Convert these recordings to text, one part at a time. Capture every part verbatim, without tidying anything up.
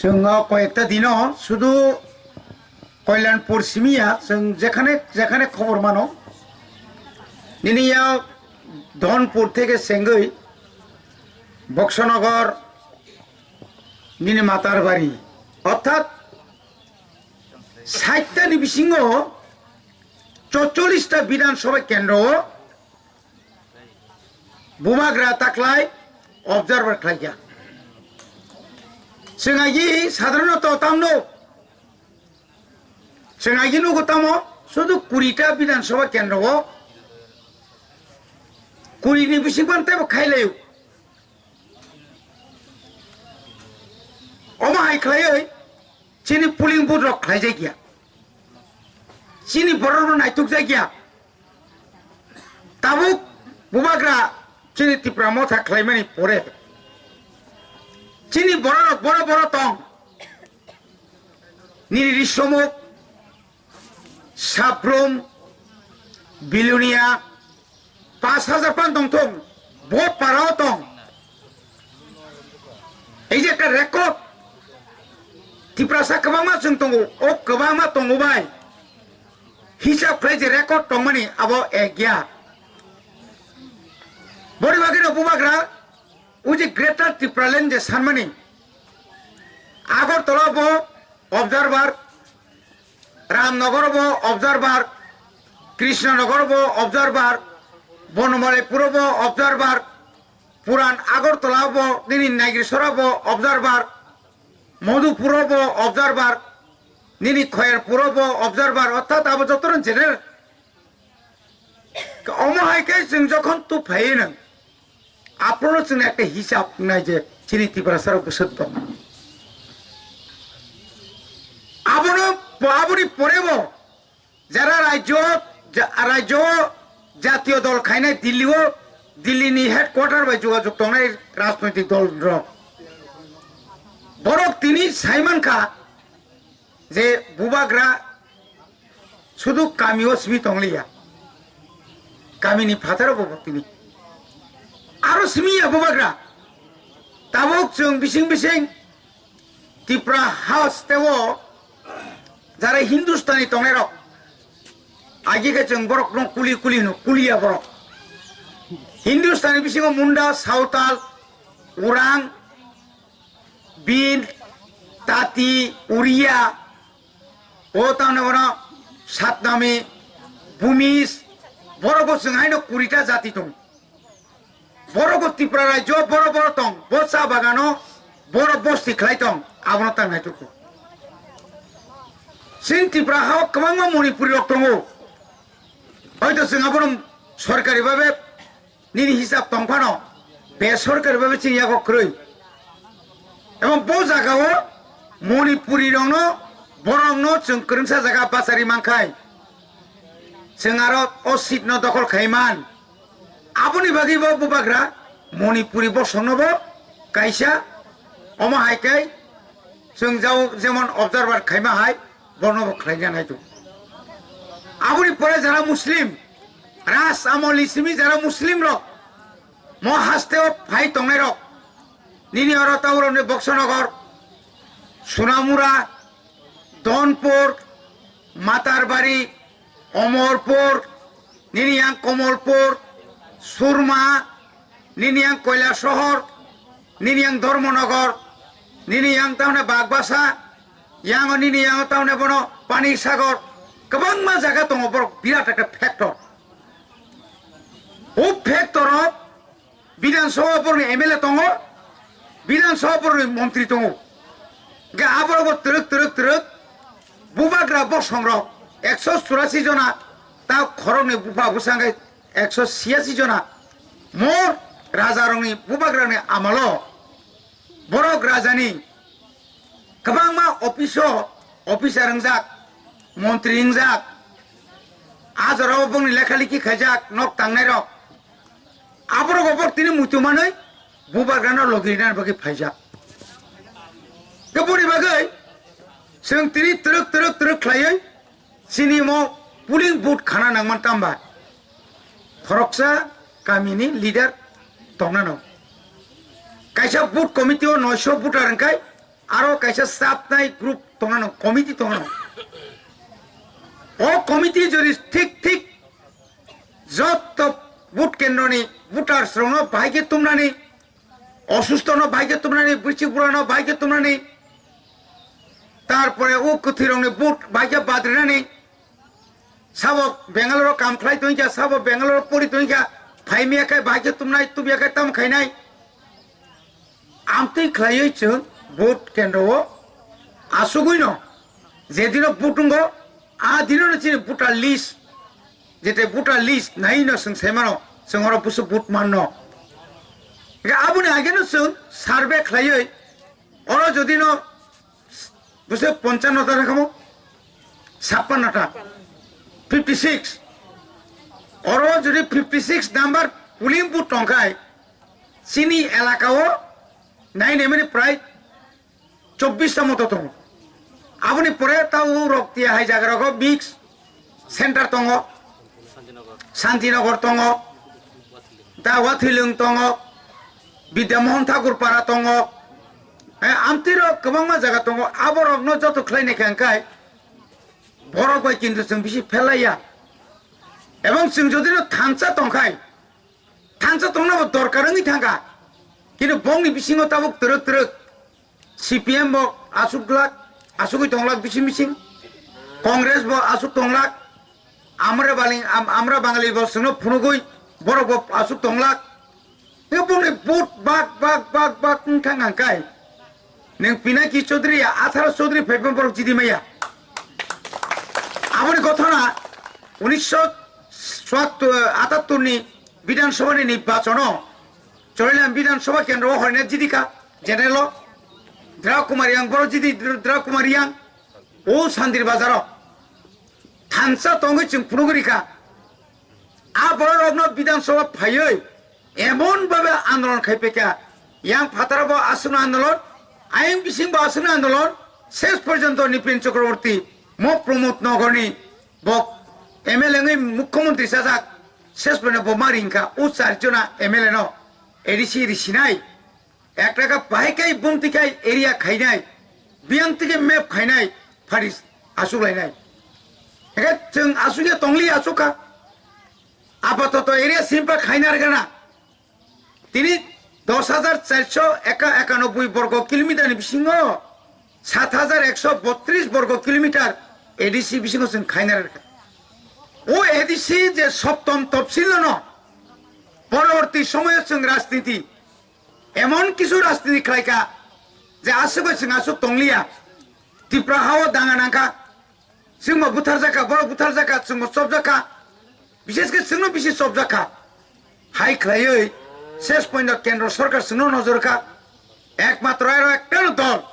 Chwng o koyekta dino sudu Koilanpur simiya, chwng jekhane jekhane khobor mano. Nini ya Dhonpur theke sengwi Boksonogor, nini Matarbari, orthat saitta ni bisingo chorchollis ta Bidhan Sabha kendro o bubagra taklai observer khlaikha. Chwng agi sadharonoto tamno, chwng agi nugo tamo, sudu kuri ta Bidhan Sabha kendro o kuri ni bising ban tebo khailaio. Omo hai khlaioi chini polling booth rok khlaijakya, chini borok no naitukjakya. Tabuk bubagra chini Tipra Motha khlaimani pore chini borok rok boro boro tong, nini Risomuk, Sabrum, Bilonia, pas hajar pan tong thung, bo parao tong. Ei je ekta record, Tiprasa kwbangma chwng tongo, o kwbangma tongo bai. Hisab khlai je record tongmani abo ekya. Boni bagwino bubagra, o je Greater Tipraland je sanmani, Agartala bo observer, Ramnagar bo observer, Krishnanagar bo observer, Bonmalaipur bo observer, Puran Agartala bo, nini Nagrisora bo observer, Madhupur bo observer, nini Khairpur bo observer, orthat abo jotono general. Omo hai khe chwng jokhon tu phaiwi nang, aphuru chwng ekta hisab nai je chini Tiprasa rok bwswk tong. Abono, aboni pore bo jara rajyo, ja-, rajyo jatiyo dol khainai Delhi o, Delhi ni headquarter bai jogajog tongnai rajnoitik dol rok, borok tini saiman kha je bubagra sudu kami o simi tongliya, kami ni phataro bo tini aro simi ya bubagra. Tabuk chwng bising bising Tipra House teo jara Hindustani tongnai rok, agi khe chwng borok no kuli kuli hino, kuliya borok. Hindustani bisingo Munda, Sawtal, Orang, Bin, Tati, Uriya, o tamne bono Satnami, Bumis, borok bo chwng haino kurita jati tong. Borok bo Tripura rajyo borok borok tong, bo cha bagano borok bosti khlai tong, abono tang nai tuku. Chini Tripura hao kwbangma Manipuri rok tongo. Hoito chwng abono sorkari babe nini hisab tong phano, besorkari babe chini yago kwrwi. Ebong bo jagao Manipuri rokno, borokno chwng kwrwngsa jaga bachari mankhai, chwng aro o seat no dokhol khai man. Aboni bagwi bo bubagra Manipuri bosongno bo kaisa omo hai khe chwng jao jemon observer khaima hai bono bo khlaina nai tu. Aboni pore jara Muslim, Ras Amoli simi jara Muslim rok mo haste o phai tongnai rok, nini oro Tauroni Boksonogor, Sunamura, Donpur, Matarbari, Omorpur, nini yang Komolpur, Surma, nini yang Koilasohor, nini yang Dharmanagar, nini yang tamne Bagbasa, yang nini yang tamne bono Panisagar, kwbangma jaga tongo borok birat ekta factor. O factor o Bidhan Sabha borokni M L A tongo, Bidhan Sabha borokni montri tongo. Hingke aborok bo twrwk, twrwk, twrwk, bubagra bosong rok ekso churasi jona, ta khoroknwi bupha bwsa hingke ekso siyasi jona. Mo raja rokni bubagrani amalo borok rajani kwbangma office o officer wngjak, montri wngjak, a jorao bongni lekha likhi khaijak, nok tangnai rok. Aborok obo tini muitu manwi bubagrano logi rina bagwi phaijak. Khe boni bagwi chwng tini twrwk twrwk twrwk khlaiwi chini mo polling booth khana nangman tamba khoroksa kamini leader tongnano. Kaisa booth committee o noisho voter wngkhai Aro kaisa chapnai group tongano, committee tongano. O committee jodi thik thik jotto vote kendroni voters rokno bahai khe tumnani, osusto no bahai khe tumnani, bwswk bura no bahai khe tumnani, tarpore o kwthwi rokni vote bahai khe badrinani, sabo Bangalore kam khlai tongkha, sabo Bangalore pori tongkha, phai miya khe bahai khe tumnai, tumya khe tamo khainai. Amtwi khlaiwi chwng vote kendro o asugwi no, je dino vote wngo, a dino no chini voter list, jete voter list nai no chwng sai mano, chwng oro busu vote man no. Ga aboni age no chwng survey khlaiwi oro jodi no busu ponchano ta kamo, chappanno ta, fifty six. Oro jodi fifty six number polling booth tongkhai, chini elaka o nai nemani prai chobbish ta moto tongo. Aboni pore ta u rok tia hai jaga rogo mix center tongo, Santinagar tongo, ta Wathilung tongo, Bidya Mohan Thakur Para tongo. Eh, amtwi rok kwbangma jaga tongo. Abo rokno joto khlai naikha hwnkhe borok bai kintu chwng bisi phelaiya. Ebong chwng jodi no thansa tongkhai, thansa tongna bo dorkar wngwi thangkha. Kintu bongni bisingo tabuk twrwk twrwk C P M bo asuk glak, asugwi tonglak bising bising. Congress bo asuk tonglak. Amra Baling-, am-, Amra Bangali bo chwngno phunugwi borok bo asuk tonglak. Tei bongni vote bak, bak, bak, bak wng thang ang kai. Neng Pinaki Chaudhary ya, Athara Chaudhary phaiphang borok jidi maya. Aboni gothona unisho atattor ni Bidhan Sabha ni nirbachono Chorilam Bidhan Sabha kendro o hoina jidika general o Dra Kumar Yang, borok jidi Dra Kumar Yang o Sandir Bazar o thansa tongwi chwng phunugwi rikha. A borok rokno Bidhan Sabha phaiwi emon bhabe andolon khai phaikha, yang phataro bo aswkno andolon, ayang bising bo aswkno andolon, ses porjonto Nipin Chakraborty mo Pramod Nagar ni bo M L A wngwi mukhyamantri chajak, ses porjonto bo ma ringkha, o char jona M L A no A D C risinai. Ekta kha bahai kai bumti kai area khainai, biyang tike map khainai, pharis asuk lainai. Eke chwng asuk ya tongli asuk kha. Apatoto area simpa khaina rwgana. Tini dos hajar charso eka-, ekanoboi borgo kilometer ni bisingo sat hajar ekso botris borgo kilometer A D C bisingo chwng khaina rwkha. O A D C je soptom topsil no poroborti somoyo chwng rajniti Emon kisu rajniti khlaikha je aswk bai chwng aswk tongliya. Tripura hao danga nangkha, chwngbo butharjakha, borok butharjakha, chwngbo chopjakha, bishesh khe chwngno bisi chopjakha. Hai khlaiwi ses pointo kendro sorkar chwngno nojor kha. Ekmatro aro ektano dol,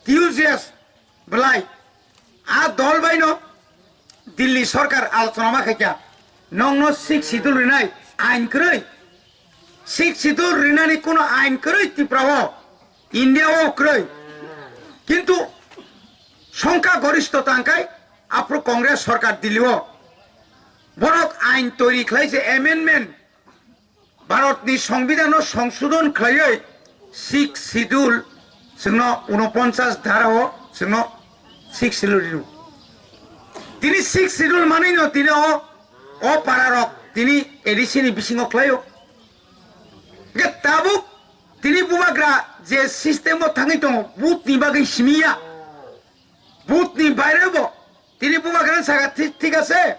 T U J S, belai a dol baino Delhi sorkar alochona ma khaikha, nongno Sixth Schedule rinai ain kwrwi, Sixth Schedule rinani kuno ain kwrwi Tripura o, India o kwrwi, kintu songkha goristho tangkai aphuru Congress sorkar Delhi o borok ain toiri khlai se amendment Bharatni Songbidanno songsodhon khlaiwi Sixth Schedule chwngno unoponchas dharao chwngno Sixth Schedule rino. Tini Sixth Schedule manwino tini o, o pararok tini A D C ni bisingo khlaio. Hwnkhe tabuk tini bubagra je system o thangwi tongo, booth ni bagwi simiya, booth ni bairebo tini bubagra saka thik, thik ase,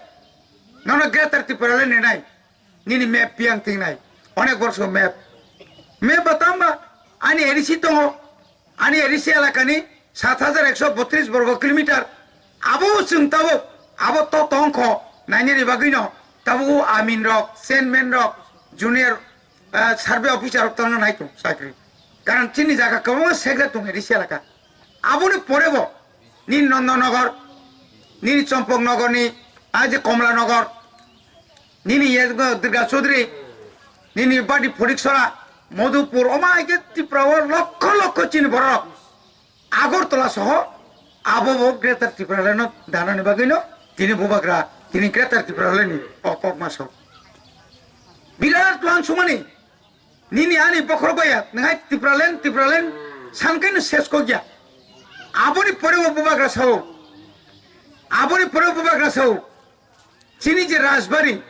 nono Greater Tipraland rinai. Nini map piyang tingnai. Onek borso map. Map ba tamba ani A D C tongo. Ani A D C elakani sat hajar ekso botris borgo kilometer. Abo chwng tabuk, abo to tongkho nainani bagwino tabuk o amin rok, chairman rok, junior, ah, survey officer rok tongna nai tong chakri. Karon chini jaga kwbangma secret tong A D C elaka. Aboni porebo nini Nandanagar, nini Champaknagar ni, aje Kamalanagar, nini ye Durga Chaudhary, nini badi Phoriksora, Madhupur, oma aike Tripura o lokho lokho chini borok. Agartala soho abo bo Greater Tipraland no danani bagwi no tini bubagra, tini Greater Tipraland ni o kokma sok. Birat uansukmani. Nini ani bokhorok bai ya, nwng hai Tipraland, Tipraland, san khe no ses kok ya. Aboni pore o bubagra sao. Aboni pore o bubagra sao. Chini je Rajbari,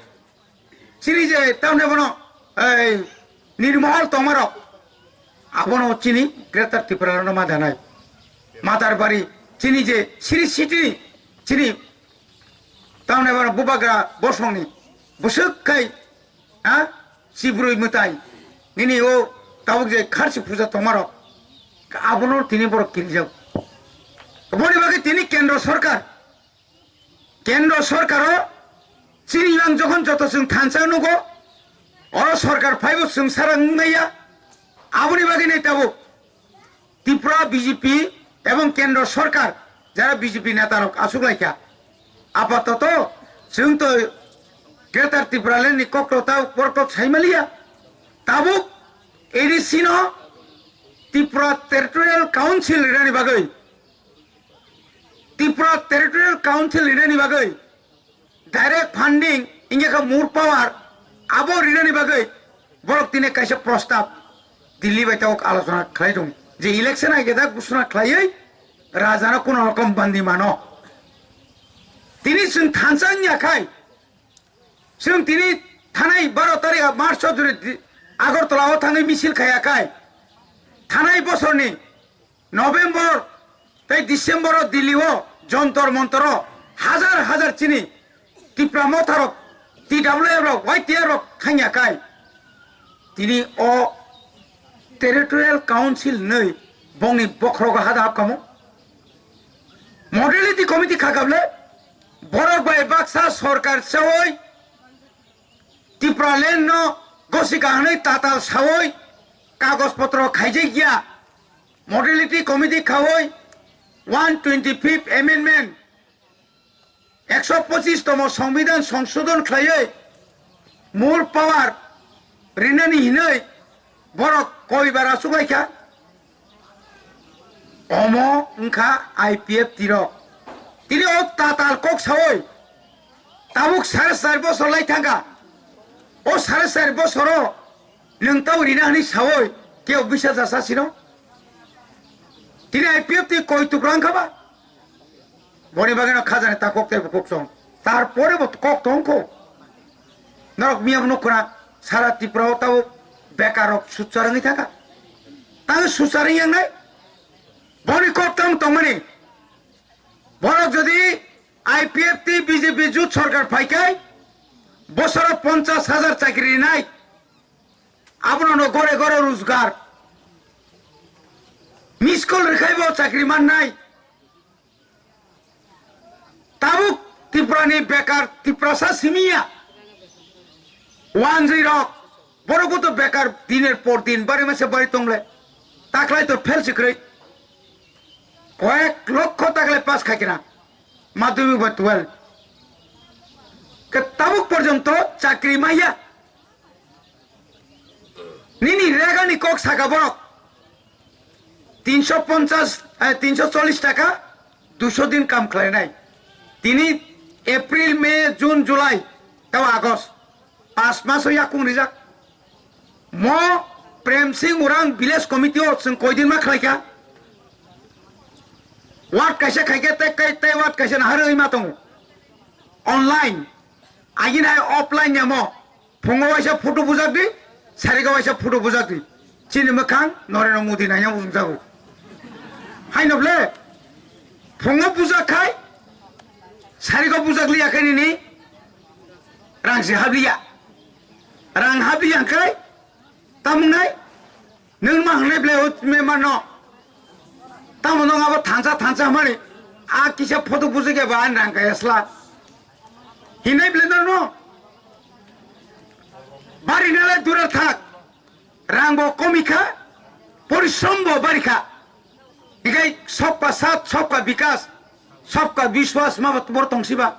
chini je tamne bono, ei, Nirmahal tongmarok, abono chini Greater Tripura no ma danai. Matarbari, chini je Sri City, chini tamne bono bubagra bosongni, busuk kai, ha? Chibrui mwtai, nini o tabuk je kharchi puja tongmarok, abono tini borok kirijak. Boni bagwi tini Kendra Sorkar, Kendra Sorkaro chini yang jokhon joto chwng thansa nugo, oro sorkar phaibo chwng sara wngmaya. Aboni bagwi nai tabuk Tripura B J P ebong Kendra Sorkar jara B J P netarok asuk laikha. Apatoto chwng to Greater Tipraland ni kokto ta borok to saimaliya. Tabuk A D C no Tripura Territorial Council rinani bagwi, Tripura Territorial Council rinani bagwi direct funding, wngya kha more power, abo rinani bagwi borok tini kaisa prostab Delhi bai tabuk alochona khlai tongo je election aige da ghosona khlaiwi rajano kuno rokom bandi mano. Tini chwng thansa wngya khai, chwng tini thanai baro tarikh March o jori di-, Agartala o thangwi misil khaiya khai, thanai bosorni November tei December o Delhi o Jontor Montor o hajar hajar chini Tipra Motha rok, T W F rok, Y T F rok thangya kai. Tini o Territorial Council hinwi bongni bokhorogo hada hapkamo. Modality Committee khakable borok bai baksa sorkar chawi Tipraland no gosika hinwi tatal sawi kagoj potro khaijak ya. Modality Committee khawi one twenty fifth Amendment, ekso pochis tomo Songbidan songsodon khlaiwi more power rinani hinwi borok koi bara chubaikha. Omo wngkha I P F T rok. Tini o tatal kok sawi tabuk sare char bosor lai thangkha. O sare char bosoro nwng tau rina hwnwi sawi kebo bisa jasa sino? Tini I P F T koi tukra wngkha ba? Boni bagwi no khajani ta kok tei bo kok song. Tarpore bo kok tong kho. Norok miyam nuk khna sara Tripura o tabo bekar rok suchar wngwi thangkha. Tang suchar wngya wngnai? Boni kok tong tongmani. Borok jodi I P F T B J P jut sorkar phaikai bosoro ponchas hajar chakri rinai. Abono no gore gore rojgar. Miss call rwkhai bo chakri mannai. Tabuk Tripura ni bekar Tiprasa simiya. Wanjwi rok, borok bo to bekar diner por din bari mase bari tongle. Taklai to fail sikrwi. Koyek lokho taklai pass khaikena. Madhyamik ba twelve. Ke tabuk porjonto chakri maya. Nini regani kok saka borok. Tinsho ponchas, eh, tinsho chollish taka, duisho din kam khlainai. Tini April, May, June, July, tei August, pas maso yakung rijak. Mo Prem Singh Urang Village Committee o chwng koidin ma khlaikha? Ward kaisa khaikhe tei, tei, tei ward kaisa naharwi ma tongo. Online, agini hai offline ya mo. Phungo waisa photo bujak di, sarigo waisa photo bujak di. Chini mwkhang Narendra Modi naina bujak jago. Haino ble, phungo bujak khai, sarigo bujak liya khai nini, rang se habliya. Rang habliya khai, tamung nai, nwng ma hwngnai ble o member no. Tamo nwng abo thansa thansa hwnmani, a kisa photo bujak ya ba ani rang kaya sla. Hinai ble no no. Bari nalai durar thak. Rang bo komi kha, porishrom bo bari kha. Hikai sabka saath, sabka vikas, sabka vishwas ma bor tong siba.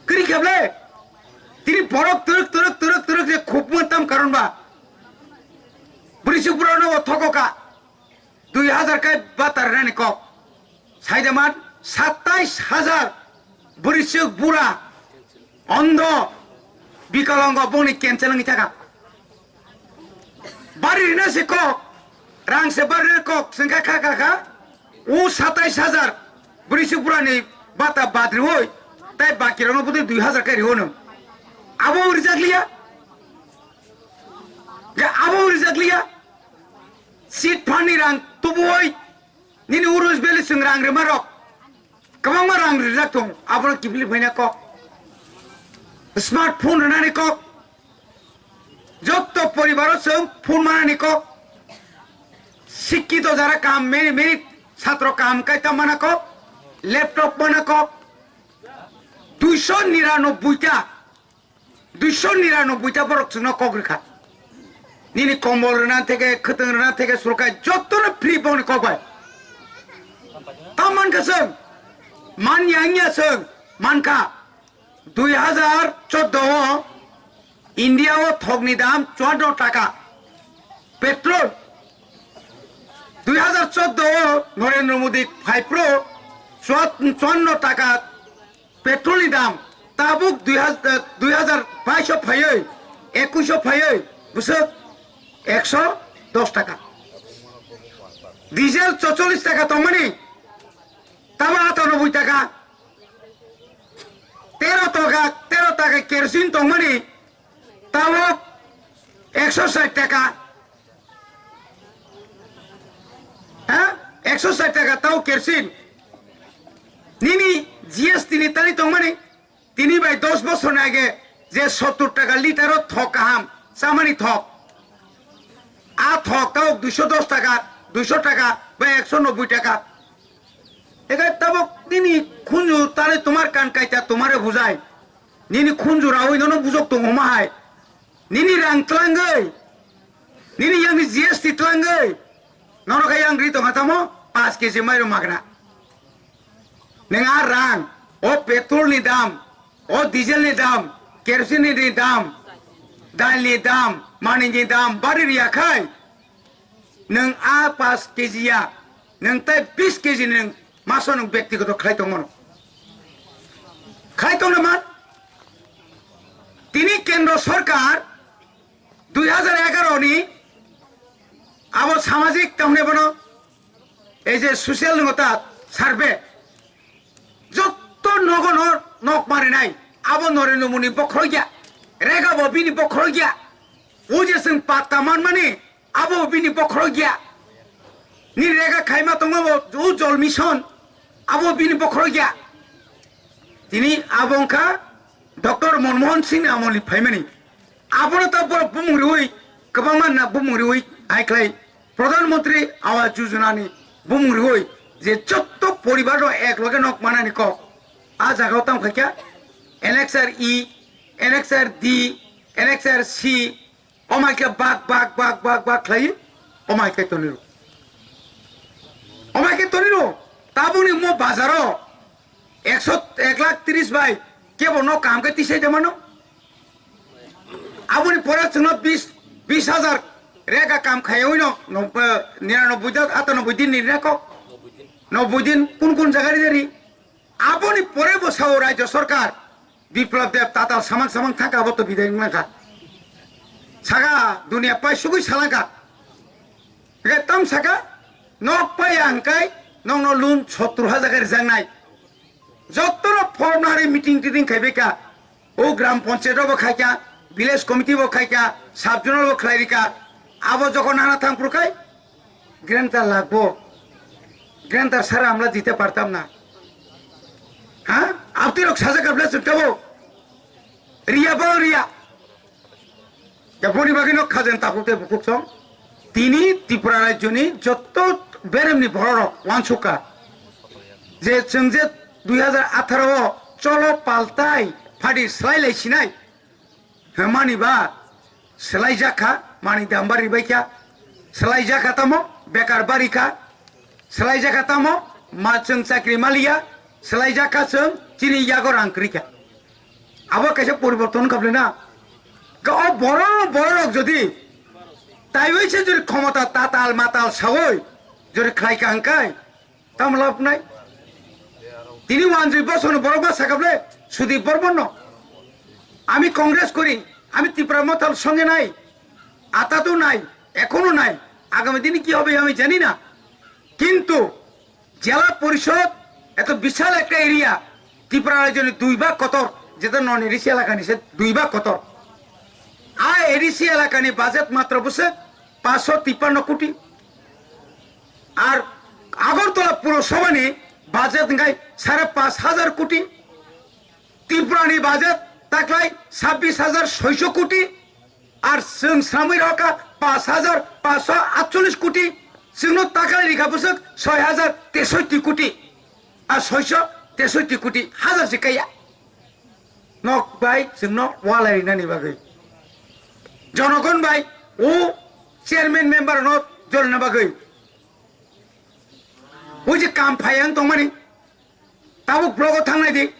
Kri kha ble? Tini borok twrwk, twrwk, twrwk, twrwk je khub mo tam karon ba. Bwrwi se bura no thogo ka. Dui hajar kai batar rani kok. Saidaman satais hajar bwrwi se bura. Ondo, bikalango bongni cancel wngwi thaka. Bari rina se kok, rang se bari rina kok, sengkha kha kha kha. O satais hajar bwrwi se burani bata bad riwi, tai bakirokno bwtwi dui hajar khe riwi no. Abo rijak liya? Ga abo rijak liya? Chit fund ni rang tubuwi nini urus beli chwng rang rima rok. Kwbangma rang rijak tong, abono kiphilwi phaina kok. Smartphone rwnani kok. Jotto poribaro chwng phone manani kok. Sikkito jara kam meri meri satro kam kaita mana kok. Laptop mana kok. Duiso niranobboi ta. Duiso niranobboi ta borok chwngno kok rwkha. Nini kombol rwna theke, khwtwng rwna theke, surkai jottono free bongni kok bai. Tam mankha chwng. Man ya wngya chwng. Mankha. Dui hajar chordo o India o thokni dam chuanno taka. Petrol. Dui hajar chordo o Narendra Modi phai phuru chuat-, chuanno taka petrol ni dam. Tabuk dui hajar, dui hajar bais o phaiwi, ekwis o phaiwi, bwswk ekso dos taka. Diesel chocholish taka tongmani, tamo atanoboi taka. Tero taka, tero taka kerosene tongmani, tabuk ekso sait taka. Ha? Ekso sait taka tao kerosene. Nini G S T ni tali tongmani, tini bai dos bosor ni age je sottur taka litre o thok kaham, chamani thok. A thok tao duiso dos taka, duiso taka ba ekso nobboi taka. Ega tabuk nini khunju tale tomar kan kaita tomare bujai. Nini khunju rawi nono bujok tongo ma hai. Nini rang tlangwi, nini yangni G S T tlangwi, nono khe yang ri tongkha tamo paanch K G mairum magna. Nwng a rang, o petrol ni dam, o diesel ni dam, kerosene ni dam, dal ni dam, manwi ni dam, bari riya khai, nwng a paanch K G ya, nwng tai bis K G nwng maso nwng byaktigoto khlai tongmano. Khlai tongno man, tini kendro sorkar dui hajar egaroh ni abo samajik tamni bono ei je social ni mota survey jotto nogo no nok marinai abo Narendra Modi bokhorok ya, Rega bo bini bokhorok ya, o je chwng patta manmani abo bini bokhorok ya, ni Rega khaima tongma bo o jol mission abo bini bokhorok ya, tini abo wngkha Doctor Manmohan Singh ni amolni phaimani. Abono ta borok bumung riwi, kwbangma na bumung riwi, hai khlai Pradhan Mantri Awas Yojana ni bumung riwi je jotto poribar no ek loge nok manani kok. A jaga o tamo khaikha N X R E, N X R D, N X R C, omai khe bak, bak, bak, bak, bak khlai, omai khe toniro. Omai khe toniro, tabukni mo bazaro ekso, ek lakh tris bai kebo no kaham khe tisai de mano. Aboni pore chwngno bis, bis hajar rega kam khaiwi no, no, eh, niranobboi da, atanoboi din ni reko. Nobboi din kun kun jaga ri dari. Aboni pore bo sao Rajya Sarkar Biplab Deb tatal samang samang thangkha abo to bidai wngkha. Saka dunia pai sugui salangkha. Hwnkhe tam saka nok pai ang kai nokno loan sottur hajar khe rijaknai. Jottono form nari meeting titing khaibaikha. O gram panchayat bo khaikha, village committee bo khaikha, sub zonal bo khlai rikha. Abo jokhon hana thang phuru khai, grantor lagbo. Grantor sara amla dite partam na. Ha? Abtirok sajak abla chwngtabo. Riya bo riya. Eboni bagwino khajen takhuk tei bukhuk song. Tini Tripura rajyoni jotto beremni bororok wansukha je chwng je dui hajar atharo o cholo paltai phadi swlai lai sinai. Hwnmani ba swlaijakha, manwi dam bari baikha, swlaijakha tamo bekar barikha, swlaijakha tamo ma chwng chakri maliya, swlaijakha chwng chini yago rang kwrwikha. Abo kaisa poriborton wngkha bwlwi na? Ga o borok, borok jodi taiwi se jodi khomota tatal matal sawi jodi khlaikha hwnkhai, tamo lab nai? Tini wanjwi bosongni borok ma sakha bwle Sudip Bormonno. আমি কংগ্রেস করি, আমি ত্রিপুরা মথার সঙ্গে নাই, আতাতেও নাই, এখনো নাই, আগামী দিনে কি হবে আমি জানি না। কিন্তু Jela Porishod, eto bishal ekta area, Tripura rajyoni dui bhag kotor, jeta non A D C elakani se dui bhag kotor. A A D C elakani budget matro bwswk paanch sho tippanno koti. Ar Agartala Purosabhani budget wngkha sare paanch hajar koti. Tripurani budget taklai sabbish hajar soisho koti. Ar chwng sramwi rokha paanch hajar paanch sho atchollish koti. Chwngno taklai rikha bwswk soi hajar tesotti koti. Ar soisho tesotti koti, hajar se kaya. Nok bai chwngno walai rinani bagwi. Jonogon bai o chairman member no jolna bagwi. O je kam phai ang tongmani, tabuk blogo thangnai di.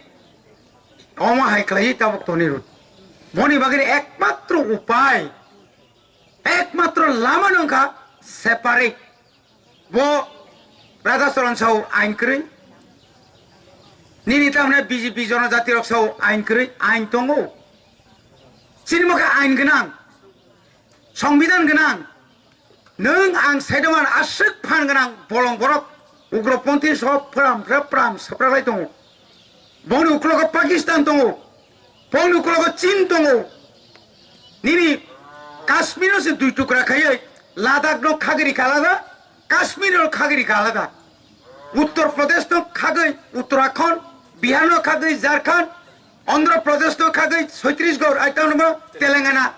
Omo hai khlai tabuk toni rut. Boni bagwi ekmatro upai, ekmatro lama nongkha separate. Bo Radha Charan sao ain kwrwi. Nini tamne B J P jonojati rok sao ain kwrwi, ain tongo. Chini mokhe ain gwnang, songbidan gwnang. Nwng ang saidoman aswk phan gwnang bolong borok ugroponthi so pram pram sapra lai tongo. Boni uklogo Pakistan tongo, boni uklogo Chin tongo. Nini Kashmir no se dui tukra khaiwi Ladakh no khagri kha alada, Kashmir no khagri kha alada. Uttar Pradesh no khagwi Uttarakhand, Bihar no khagwi Jharkhand, Andhra Pradesh no khagwi Chhattisgarh, ai tamo Telangana.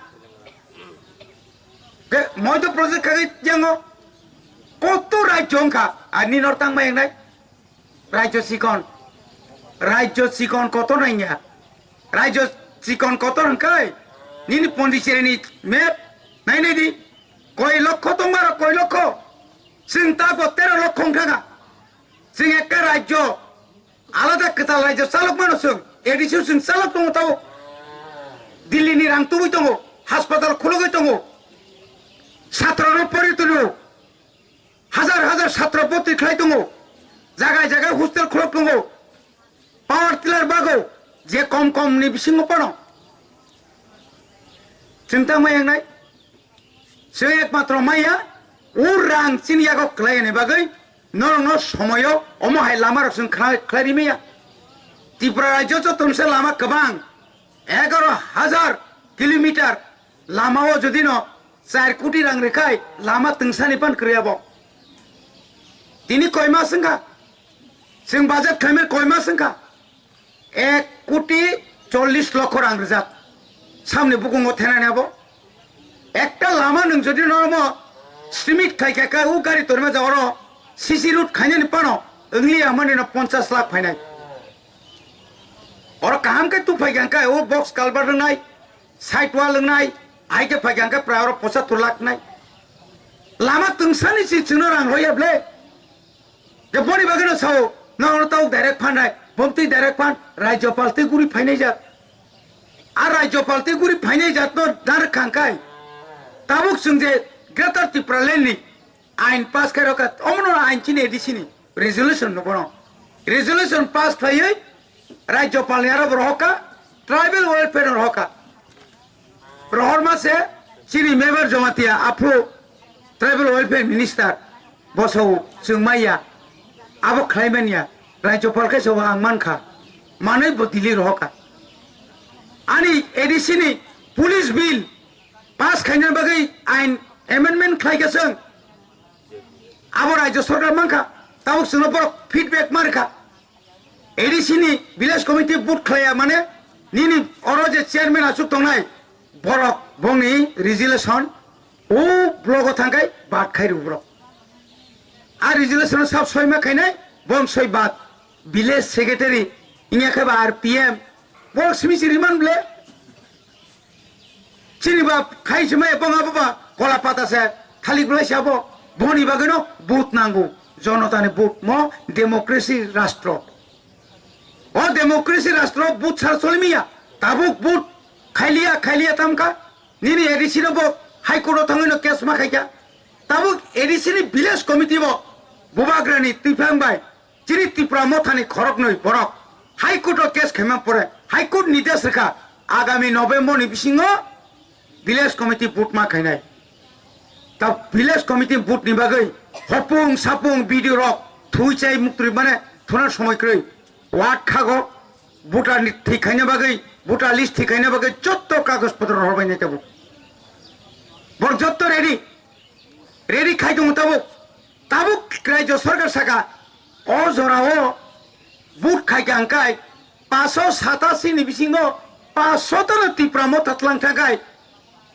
Ke Madhya Pradesh khagwi jango. Koto rajyo wngkha, ani nor tangma engnai. Rajyo chikon, rajyo chikon kotor nangya. Rajyo chikon kotor hwnkhe nini Pondicherry ni map nainai di. Koi lokho tongmaro, koi lokho. Chwng ta bo tero lokho wngkha. Chwng ekta rajyo, alada kwtal rajyo chalok mano chwng. A D C o chwng chalok tongo tao. Delhi ni rang tubui tongo, haspatal khulugwi tongo. Satro no pori tulo. Hajar hajar satro bhorti khlai tongo, jagai jagai hostel khulok tongo, power tiller bago, je kom kom ni bisingo pano. Chwng tang mai wngnai, chwng ekmatro maya, o rang chini yago khlai ni bagwi norokno somoyo omo hai lama rok chwng khlai, khlai ri maya. Tripura rajyo joto se lama kwbang, egaro hajar kilometer lama o jodi no char koti rang rwkhai lama twngsani phan kwrwi abo. Tini koi mas wngkha? Chwng budget khaimani koi mas wngkha? Ek koti chollish lokho rang rwjak. Samni bukungo thenani abo. Ekta lama nwng jodi normo cement khai kha khe, o gari torma jagoro C C road khainani phano wngliya mani no ponchash lakh phainai. Oro kaham khe tu phai kha khe, o box culvert wngnai, side wall wngnai, hai khe phai kha khe prai oro pochattor lakh nai. Lama twngsani si chwngno rang hoya ble. Je boni bagwi no sao, no oro tau direct phan nai, bomtwi direct phan, Rajyapal twi guri phainai jat. A Rajyapal twi guri phainai jat no dar khang kai. Tabuk chwng je Greater Tipraland ni ain pass khai rokha, omono ain chini A D C ni resolution no bono. Resolution pass khlaiwi Rajyapal ni aro bo rohorkha, tribal welfare no rohorkha. Rohorma se chini Mevar Jamatia aphuru tribal welfare minister bo sao chwng maya, abo khlai manya, Rajyapal khe sao ang mankha, manwi bo Delhi rohorkha. Ani A D C ni police bill pass khaina bagwi ain amendment khlai kha chwng. Abo Rajya Sarkar mankha, tabuk chwngno borok feedback mankha. A D C ni village committee vote khlaiya mane nini oro je chairman aswk tongnai borok bongni resolution o blogo thangkai bat khai rw borok. A resolution sab soima khainai bong soi bat village secretary inya khe ba R P M borok simi siri man ble. Chini ba khai se mai bong abo ba kola pata se thalik belai se abo. Boni bagwi no vote nango. Jonotani vote mo democracy rastro. O democracy rastro vote sar solimiya. Tabuk vote khailiya, khailiya tamkha. Nini A D C no bo High Court o thangwi no case ma khaikha. Tabuk A D C ni village committee bo Bubagrani twiphang bai chini Tipra Mothani khoroknwi borok High Court o case khaima pore High Court nidesh rwkha agami November ni bisingo village committee vote ma khainai. Ta village committee vote ni bagwi hopung sapung B D O rok Thui chai muktri mane thuna somoi kwrwi. Ward khago voter ni thik khaina bagwi, voter list thik khaina bagwi jotto kagoj potro rohor bai nai tabuk. Bor jotto ready. Ready khai tongo tabuk. Tabuk rajyo sorkar saka o jorao vote khai ka hwnkhe paanch sho satasi ni bisingo paanch sho tano Tipra Motha tlang thangkhai.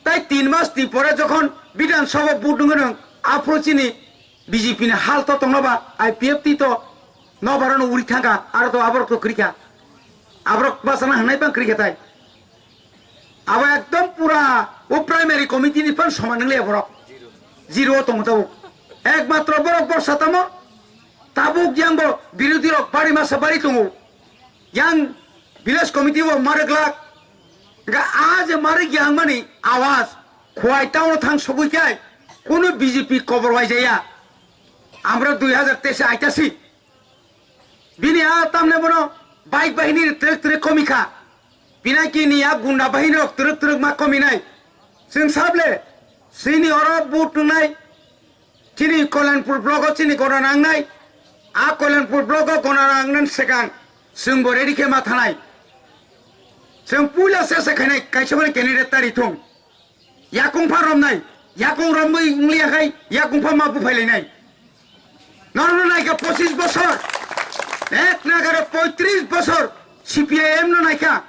Tai tin mas ni pore jokhon Bidhan Sabha vote wngwi nwng aphuru chini B J P ni hal to tongno ba I P F T to nobar no uri thangkha aro to aborok to kwrwi kha. Aborok bachana hwnai bang kwrwi kha tai. Abo ekdom pura o primary committee ni phan soman wngli borok. Zero o tongo tabuk. Ekmatro borok borsa tamo tabuk yang bo birodhi rok bari masa bari tongo. Yang village committee bo marwk lak. Ga a je marwk yang mani awaz. Khwai town o thang sogwi kai. Kunu B J P kobor wai jaya. Amra dui hazar teis aitasi. Bini a tamne bono bike bahini twrwk twrwk komi kha. Pinaki ni a gunda bahini rok twrwk twrwk ma komi nai. Chwng sable chini oro vote wngnai. Chini Kolanpur block o chini gona nangnai. A Kolanpur block o gona nangnan sekang chwng bo ready khe ma thanai. Chwng puila se se khainai kaisa mani candidate tari thung. Yakung pha romnai, yakung romwi wngli yakhai, yakung pha ma buphai lainai. Norokno naikha pochis bosor, ek nagaro poitris bosor C P I M no naikha,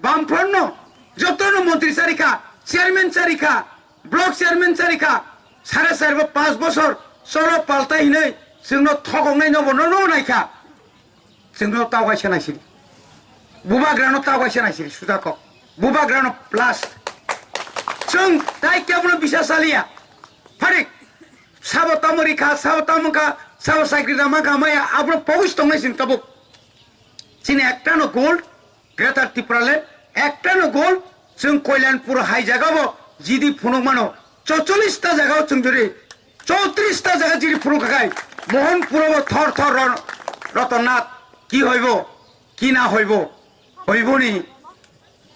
Bamfront no, jotono montri charikha, chairman charikha, block chairman charikha, sare sare bo panch bosor, cholo paltai hinwi, chwngno thokoknai nobo norokno naikha. Chwngno tao kaisa naisiri. Bubagrano tao kaisa naisiri, sujakok. Bubagrano last. Chwng tai kebono bisa saliya. Pharik. Sabo tamo rikha, sabo tamo kha, sabo sakri rama kha maya, abono pogis tongnai sin tabuk. Chini ektano gold, Greater Tipraland, ektano gold, chwng Koilanpur hai jagao jidi phunuk mano, chocholish ta jagao chwng jodi, chowtrish ta jaga jidi phunuk kha khai, Mohanpur bo thor thor ron-, Rotonnath, ki hoibo, ki na hoibo, hoibo ni,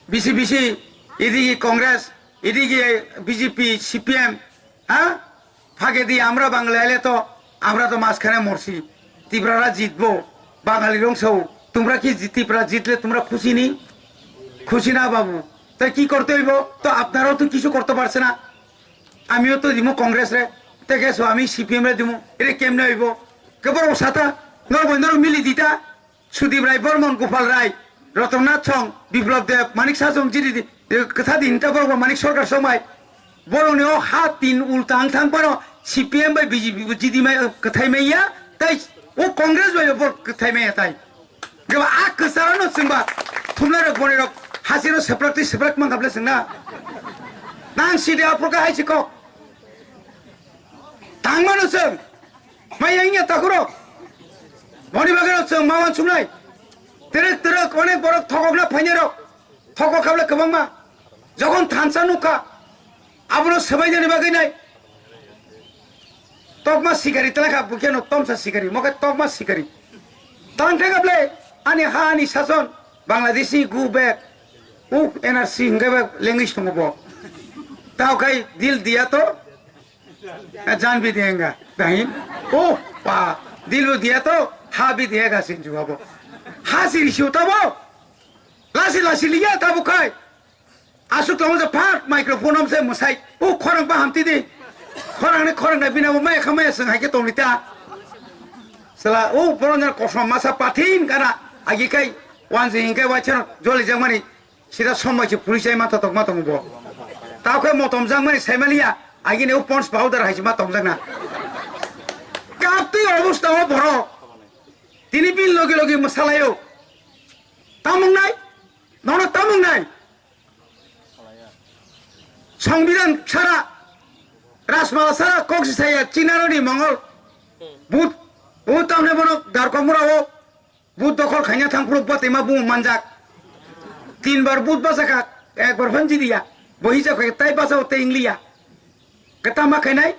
bisi bisi, idigi Congress, idigi B J P, C P M, ha? Phage di, আমরা বাঙালি আইলে তো, আমরা তো মাঝখানে মরছি, তিপ্রারা জিতবো, বাঙালি রংসৌ, তোমরা কি জি-, তিপ্রা জিতলে তোমরা খুশি নি? খুশি না বাবু, তাই কি করতে হইব? তো আপনারাও তো কিছু করতে পারছে না, আমিও তো দিব কংগ্রেস রে, তে গেছো আমি সিপিএম রে দিব, এটা কেমনে হইব? কেবল সাথা নরবৈন্দ্র মিলি দিতা, Sudip Rai Bormon, Gopal Rai, Rotanath Song, Biplab Deb, Manik Sajong jiri di, eh, kwtha di hinta borok bo Manik Sarkar songbai. Borokni o ha tin ulta wng thang phano C P M bai B J P bo jidi mai, eh, kwthai mai ya, tai o Congress bai bo kwthai mai ya tai. Gaba a kwcharo no chwngba thumnai rok boni rok hasino seprak twi seprak mang kable chwngna. Nang sidi aphuru kha hai si kok. Tangmano chwng. Maya wngya takhurok. Boni bagwino chwng ma uansuknai. Twrwk twrwk onek borok thokokna phainairok. Thokok kha bwle kwbangma. Jokhon thansa nukha, abono swbainani bagwi nai. Tokma sikari twlai kha, bukheno tomsa sikari, mokhe tokma sikari. Tang thangkha bwle ani ha ani sason, Bangladeshi go back. Uh, N R C hwnkhe ba language tongo bo. Tao khai dil diya to, Jaan bhi denge, dahin. Oh, pa, dil bhi diya to, ha bhi dega sin juga bo. Ha siri siu ta bo. Lasi lasi liya ta bo khai. Asuk tamo je phat microphone am se musai. Oh, khorang ba hamti di. Khorang ni khorang na bina bo maya khamaya seng hai ke tong lita. Sala, oh, boron jan kosom masa pathin kana. Agi kai, wan jing kai wachar joli jangmani. Sida sombai se puri sai ma thotok ma tongo bo. Tao khe motom jang mani sai maliya, agini o Pond's powder hai se ma tong jak na. Kaptwi obostha o borok. Tini bini loge loge mwsalaio. Tamung nai? Nono tamung nai? Songbidan sara, Rajmala sara, kok si saya, Chinaroni Mongol. But, but tamne bono Darkomura o. But dokhol khaina thang phuru bwtwi ma bumo manjak. Tin bar but bachakha, ekbar phan jidiya. Bo hijab khai tai bachao tei ingliya. Kwtama khainai?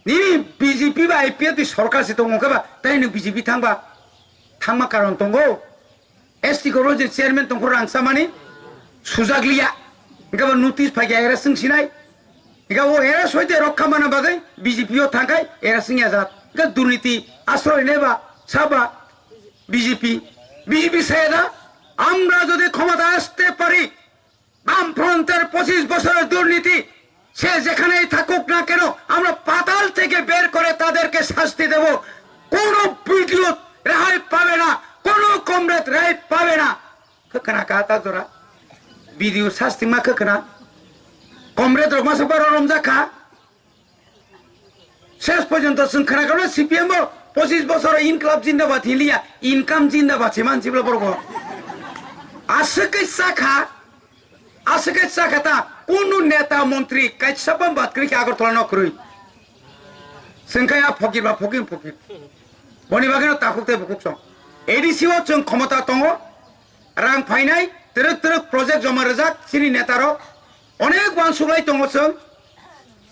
Nini B J P ba I P F ni sorkar se tongo khe ba, tai nwng B J P thangba? Thangma karon tongo. S T Corporation chairman tongkhu rang samani sujak liya. Hingke bo notice phaikha era sing sinai. Hingke o era soite rokha mana bagwi B J P o thangkhai era sing ya jat. Hingke durniti asroi neba Saba? BJP. BJP saya da, আমরা যদি ক্ষমতা আসতে পারি, বামফ্রন্টের পঁচিশ বছরের দুর্নীতি, সে যেখানেই থাকুক না কেন, আমরা পাতাল থেকে বের করে তাদেরকে শাস্তি দেব। কোনো বিডিও রেহাই পাবে না, কোনো কমরেড রেহাই পাবে না। Khwkhwna kha ta jora. Bidio sasti ma khwkhwna. Comrade rok masa baro romjak kha. Ses porjonto chwng khwna kha C P M bo pochis bosor inklab jindabad hinliya, income jindabad se mansi bla borok. Aswk khe cha kha, aswk khe cha kha ta, kunu neta montri kaisa bam bad kwrwi khe Agartala no kwrwi. Chwng khe a phokir ba phokir phokir. Boni bagwi no takhuk tei bukhuk song. A D C o chwng khomota tongo. Rang phainai, twrwk twrwk project joma rwjak, chini neta rok onek uansuk lai tongo chwng.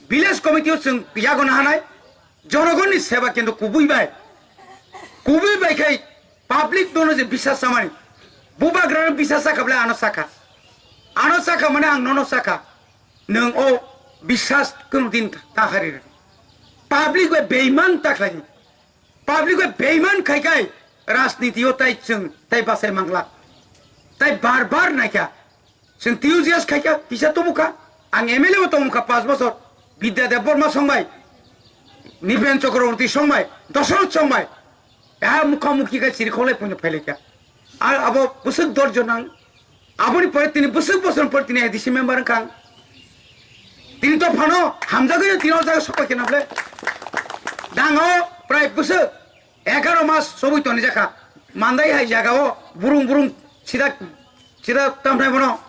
Village committee o chwng yago nahanai, jonogonni seba kendro kubui bai, kubui bai khai public nono je bisas chamani, bubagra no bisas chakha bwle ano chakha, ano chakha mane ang nono chakha, nwng o bisas kunu din ta hari rw, public bai beiman ta khlai. Public bai beiman khai khai rajniti o tai chwng tai bachai mangla. Tai bar bar naikha. Chwng T U G S khai kha, kisa tubu kha. Ang M L A bo tongmung kha panch bochor. Bidya Debbarma songbai, Nipen Chakraborty songbai, Dosoroth songbai. Ya mukha mukhi khai chiri kholai poino phailai kha. Ar abo bwswk dorjo nang. Aboni pore tini bwswk bosor pore tini A D C member wngkha ang. Tini to phano hamjagwi tini o jaga sokoi khe naple. Dango prai bwswk egaro mas sobwi toni jakha. Mandai hai jaga o burung burung sida sida tamthai bono.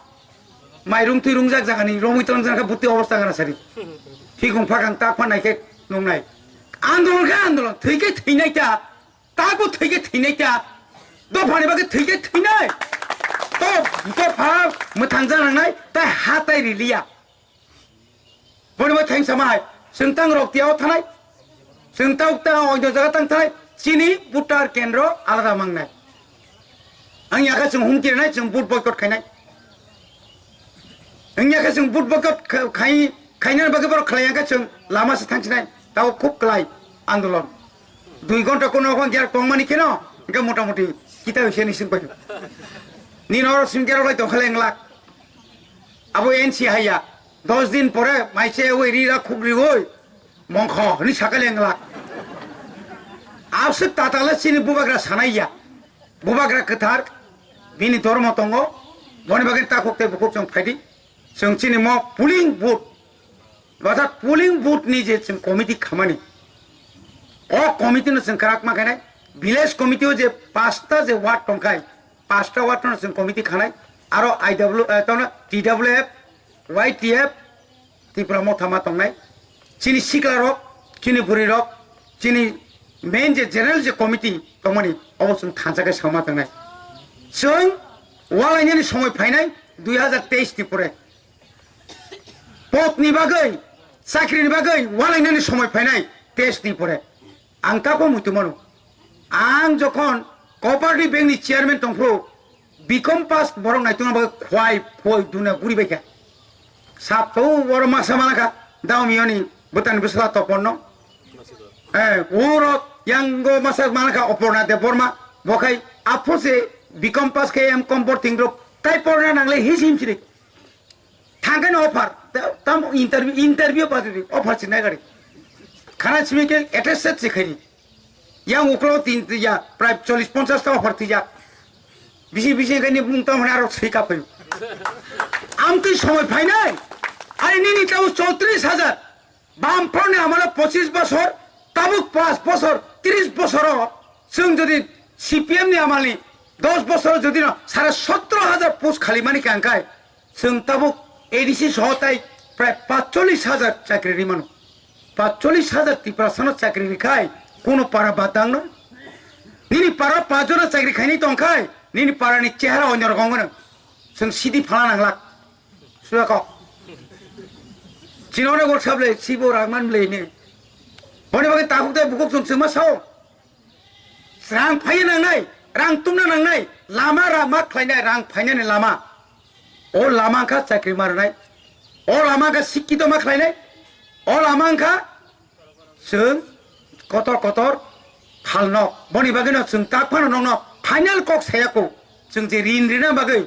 Mairung twi rungjak jagani romwi tong jakha butti obostha gana sari. Hikung phakang tak phan naikhe nungnai. Andolon khe andolon, thwi khe thwinai ta. Tabo thwi khe thwinai ta, dophani bagwi thwi khe thwinai. To dopha mwthang janangnai, tai ha tai riliya. Boni bo theng sama hai, chwng tang rok tiao thanai, chwng tang tang oino jaga tang thanai, chini voter kendro alada mangnai. Ang yakha chwng humki rwnai, chwng vote boycott khainai. Wngya khe chwng vote boycott kha-, khai-, khainani bagwi borok khlai ya khe chwng lama se thangsinai. Tabo khub klai andolon. Dui ghonta kono hwn gerok tongmani kheno, hwnkhe mota moti kita hoise ni singpai. Nini oro singkerok lai tongkha le wng lak. Abo N C haiya. Dos din pore maise wi ri ra khuk riwi mongkho hwnwi sakha le wng lak. Abswk tatala chini bubagra sanai ya. Bubagra kwthar, bini dhormo tongo, boni bagwi takhuk tei bukhuk chwng phaidi. Chwng chini mo polling booth, orthat polling booth ni je chwng committee khamani, o committee no chwng kwrak ma khainai, village committee o je pasta je ward tongkhai, pasta ward no chwng committee khanai, aro I W, eh, tongna T W F, Y T F, Tripura motha ma tongnai, chini sikla rok, chini bwrwi rok, chini main je general je committee tongmani, obo chwng thansa khe sauma tongnai. Chwng walainani somoi phainai dui hazar teis ni pore. Pot ni bagwi, chakri ni bagwi walainani somoi phainai teis ni pore. Ang tabo muitu mano. Ang jokhon cooperative bank ni chairman tongphuru, B Com pass borok naitung bagwi khwai phoi duna guri baikha. Sap to oro masa manakha, daumi oni bwtani bwsla toponno. Eh, oro yango masa manakha Oporna Debbarma, bokhai aphose B Com pass khe M Com borting rok tai porna nangle hisim sirik. Thangkhe no offer, tam interview, interview bajuri offer sinai gari. Khana simi khe attested se khaini. Yang uklo tin ya prai chollish ponchash ta offer tija. Bisi bisi khe ni mung tam hana aro sika phayo. Amtwi somoi phainai. Ari nini tau chowtrish hajar. Bamphorni amalo pochis bosor, tabuk panch bosor, tris bosoro chwng jodi C P M ni amalni dos bosoro jodi no sare sotro hajar post khali mani khe ang khai, chwng tabuk A D C soho tai prai pachchollish hajar chakri ri mano. Pachchollish hajar Tiprasano chakri ri khai kuno para badang no. Nini para pachjona chakri khaini tong khai, nini parani chehara onyo rok ongno. Chwng sidi phala nanglak. Suya kok. Chino ne gol sable, sibo rang man ble ne. Boni bagwi takhuk tai bukhuk song sema sao. Rang phaiya nangnai, rang tumna nangnai, lama ra ma khlainai, rang phainani lama. O lama wngkha chakri ma rwnai. O lama wngkha sikkito ma khlainai. O lama wngkha chwng kotor kotor Halno, boni bagwino chwng tak phano nokno final kok sayako. Chwng je rin rina bagwi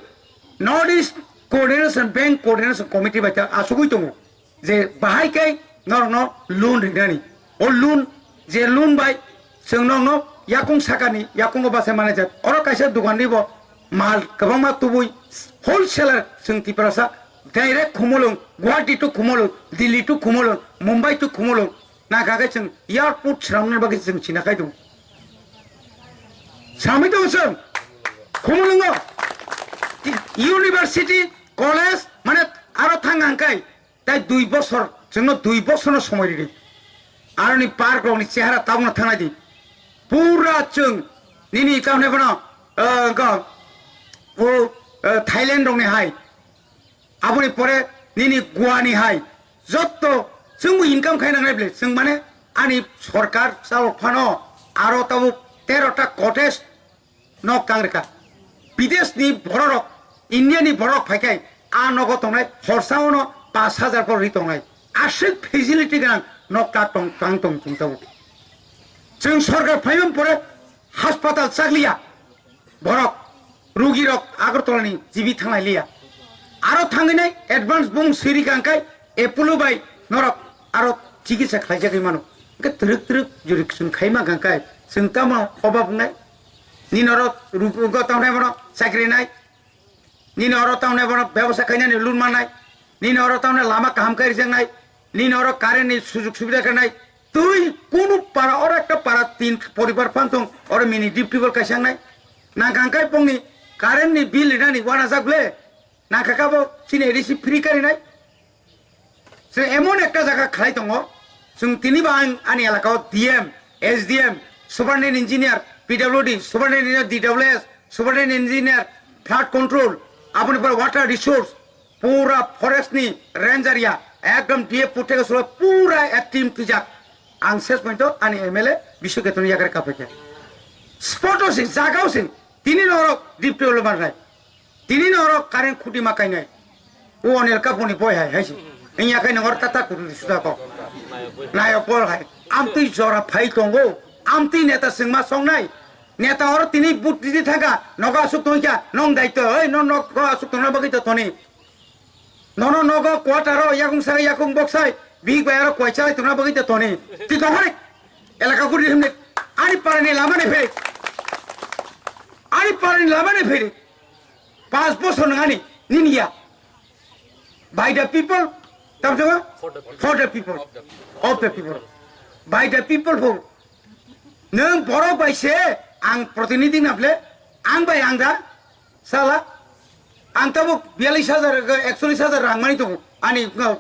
North East Coordination Bank Coordination Committee bai ta asugwi tongo. Je bahai khe norokno loan rinani. O loan, je loan bai chwng nokno yakung sakani, yakungo basa manajak. Oro kaisa dogan ribo mal kwbangma tubui wholesaler chwng Tiprasa direct Khumulwng, Guwahati to Khumulwng, Delhi to Khumulwng, Mumbai to Khumulwng. Nangkha khe chwng airport swnamna bagwi chwng china khai tongo. Sami tongo chwng. Khumulwngo university, college, mane aro thang ang kai. Tai dui bosor, chwngno dui bosorno somoi ridi. Aroni park rokni chehara tabukno thangnai di. Pura chwng nini tamne bono, eh, wngkha, o, eh, Thailand rokni hai. Aboni pore nini Goa ni hai. Jotto chwngbo income khai nangnai bwle. Chwng mane ani sorkar chalok phano aro tabuk tero ta cottage nok tang rwkha. Bideshni bororok, Indiani bororok phaikhai a nogo tongnai, horsa ono pash hajar por ri tongnai. Aswk facility gwnang nok ta tong, tang tong chwng tabuk. Chwng sorkar phaimani pore haspatal chakliya borok, rugirok Agartala ni G B thanglai liya. Aro thangwi nai advance bung swi rikha hwnkhe Apollo bai norok aro chikitsa khlaijagwi mano. Hwnkhe twrwk twrwk juri chwng khaima hwnkhe chwng tamo obab wngnai? Nini oro rugo tamnai bono chakri nai, nini oro tamnai bono bebosa khainani loan mannai, nini oro tamnai lama kaham khe rijaknai, nini oro current ni sujug subida khe nai, twi kunu para, oro ekta para tin poribar phan tong, oro mini deep tubewell kaisa wngnai, nangkha hwnkhe bongni current ni bill rinani uanajak le, nangkha khe bo chini A D C free karinai. Chwng emon ekta jaga khlai tongo, chwng tini ba ang ani elaka o D M, S D M, superintendent engineer, P W D, superintendent engineer, D W S, superintendent engineer, flood control, aboni pore water resource, pura forest ni ranger ya, ekdom D F puthega sulo pura a team twijak. Ang ses pointo ani M L A Biswaketoni yakre kapaikha. Spot o se, jaga o se, tini norok deep tubewell manrai. Tini no oro current khuti ma kainai. O Anil Kapoor ni boi hai, hai se. Wngya khai nang oro tata kutuli suda kok. Nayok pol hai. Amtwi jora phai tongo. Amtwi neta swngma songnai. Neta oro tini but titi thangkha. Nogo asuk tongkha. Nong daitw. Oi, no nogo asuk tongna bagwi to toni. Nono nogo quarter o yakung saka yakung boksai. Big bai aro koi chalai tongna bagwi to toni. Twi tong hore. Elaka kuri himne. Ani parani lama ne pheri. Ani parani lama ne pheri. Panch bosor nangani, nini ya. By the people, tam sama? For the people. For the people. Of the people. Of the people. By the people for. Nwng borok bai se ang protinidhi na ble, ang bai ang da, sala, ang tabuk biyallis hajar, ekchollis hajar rang mani tongo, ani, uh,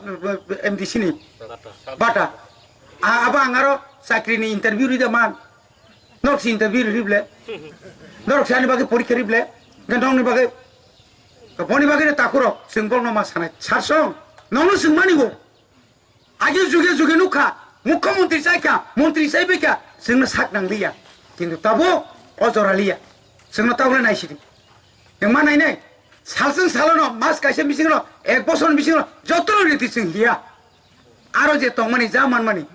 M D C ni. Bata. Bata. A-, abo ang aro chakri ni interview rida man. Norok si interview ri ble. Norok si ani bagwi porikha ri ble. Hwnkhe nokni bagwi, boni bagwi no takhurok, chwng borokno ma sanai. Sarsong, nokno chwng mani go. Age juge juge nukha, mukhyamantri chaikha, mantri chaibaikha, chwngno sak nangliya. Kintu tabuk o jora liya. Chwngno tabukle naisidi. Nwng ma nainai? Salsong salono, mas kaisa bisingo, ek bosorni bisingo, jotono riti chwng hiya. Aro je tongmani, ja manmani,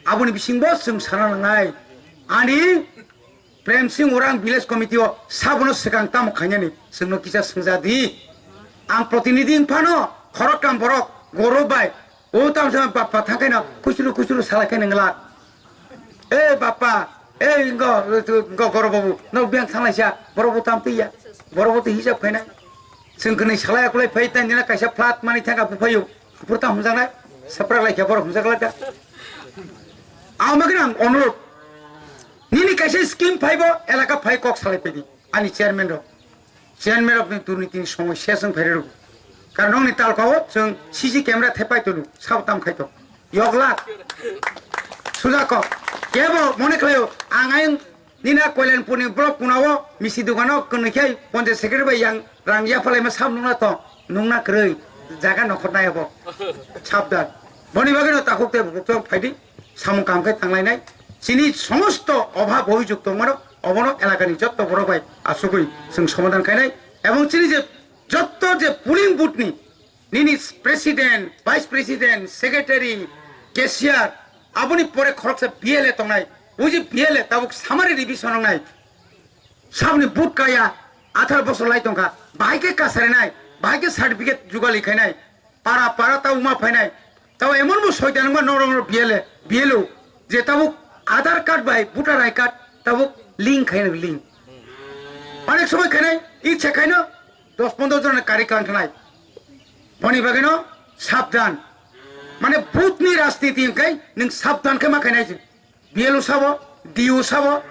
aboni bisingbo chwng sana nangnai. Ani Prem Singh Orang Village Committee o sabono swkang tamo khainani chwngno kisa swngjadi. Ang protinidhi wngphano khoroktham borok Gaurav bai, o tamsa bappa thangkhaino kuchuru kuchuru salai khaino ngla. E bappa, e ngo, ngo Gaurav babu, no biyang thanglaisa, borok bo tam twiya, borok bo twi hisab khainai. Chwng kwnwi salai akulai phai tei nina kaisa flat mani thangkha buphaio. Aphuru tamo hwnjaknai, saprak lai khe borok hwnjak lai kha. Ang bagwi ang onurot. Nini kaisa scheme phaibo elaka phai kok salai phaidi. Ani chairman rok. Chairman rok ni durniti ni somoi ses wng phai rw. Karon nokni talka o chwng C C camera thepai tulu, sabo tam khai to. Yok lak. Suja kok. Kebo mone khlaio, ang ayang Nina Koilanpurni block kunao misi dogano kwnwi khe ponchayat secretary bai yang rang yaphalaima sab nukna tong, nukna kwrwi, jaga nokhor nai abo. Sabdan. Boni bagwino takhuk tei bukhuk tong phaidi, samung kaham khe tanglainai. Chini somosto obhab obhijog tongmano, obono elakani jotto borok bai asugwi chwng somadhan khainai. Ebong chini je jotto je polling booth ni Nini president, vice president, secretary, cashier, aboni pore khoroksa B L A tongnai, Buji B L A tabuk summary revision wngnai. Sabni but kaya atharo bosor lai tongkha. Bahai khe kasarinai, bahai khe certificate jugali khainai. Para para tabuk ma phainai. Tabuk emon bo soitan wngma norok norok B L A, B L O je tabuk Aadhaar card bai voter I D card tabuk link khainai link. Onek somoi khainai, ichha khaino dos pondro jon kari klang khanai. Boni bagwino sabdan. Mane bhutni rajniti hwnkhe nwng sabdan khe ma khainai se. B L O sabo, D O sabo,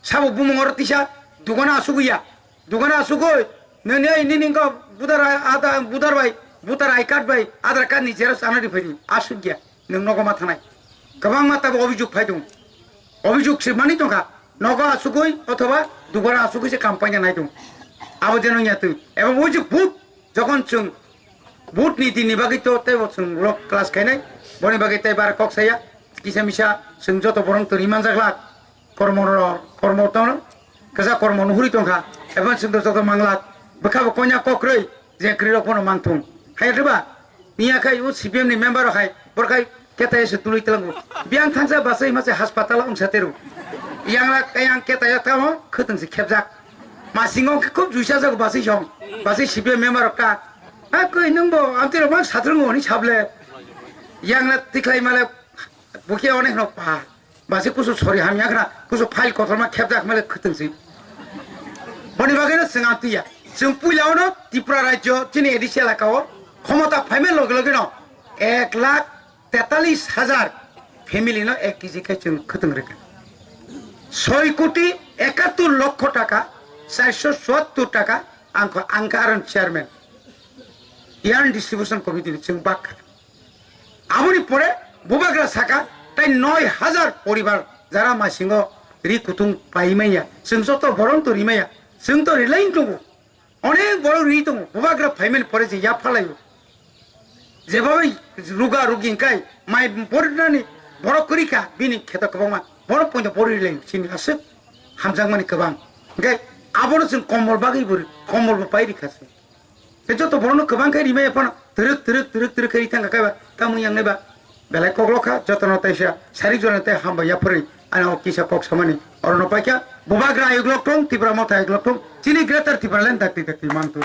sabo bumung oro tisa, dugana asugwi ya. Dugana asugwi, nini ai nini ko budar ada, budar bai, budar I card bai, Aadhaar card ni xerox ana ri phaidi, asugya, nwng nogo ma thanai. Kwbangma tabo obijok phai tongo. Obijok se mani tongkha, nogo asugwi othoba dugana asugwi se kampanya nai tongo. Abo jeno ya twi. Ebo buji but Jokhon chwng vote ni din ni bagwi to teibo chwng rok class khainai, boni bagwi tei bara kok saya, kisa misa chwng joto borok twi manjak lak, kormo ro-, kormo tono, kwchak kormo nuhuri tongkha, ebo chwng to joto manglak, bwkha bo koina kokrwi, je kwrwi rok bono mangthung. Hai diba? Niya khai o C P M ni member rok hai, bor khai Keta ese tului telango. Biang thangsa basai mase hospital wngsa teru. Yang la kayang keta ya tamo khwtwng se khepjak. Masingo khe khub juisa jago basai song. Basai C P M member ka. Ha koi nung bo amtiro mang satrung oni sable. Yang la tiklai male bukhe onek no pa. Basai kusu sori hamya khna kusu file kotorma khepjak male khwtwng se. Boni bagwi no chwng amtiya. Chwng puila ono Tripura rajyo chini A D C elaka o khomota phaima loge loge no ek lakh tetalis hajar family no ek K G khe chwng khwtwng rwkha. Soi koti ekattor lokho taka, charso chuattor taka ang kho, ang khe aron chairman, yarn distribution committee ni chwng bak kha. Aboni pore bubagra saka tai noi hajar poribar jara masingo ri kutung paimaya, chwng joto boron to rimaya, chwng to rilai tongo. Onek borok ri tongo, bubagra phaimani pore je yapha laio. Jeba bai ruga rugi hwnkhe mai borinani borok kwrwi kha, bini kheto kwbangma borok poito bori rilai chini aswk hamjakmani kwbang. Hwnkhe abono chwng komol bagwi bo ri, komol bo pai rikha se. Tei joto borokno kwbang khe rimai phano twrwk twrwk twrwk twrwk khe ri thangkha kaiba tamung yangnai ba. Belai koklok kha, jotono teisa sarik jora tei hambai yaphurwi ani o kisa kok samani. Orono paikha, bubagra ayuk lok tong, Tipra motha ayuk lok tong, chini Greater Tipraland dakti dakti manthu.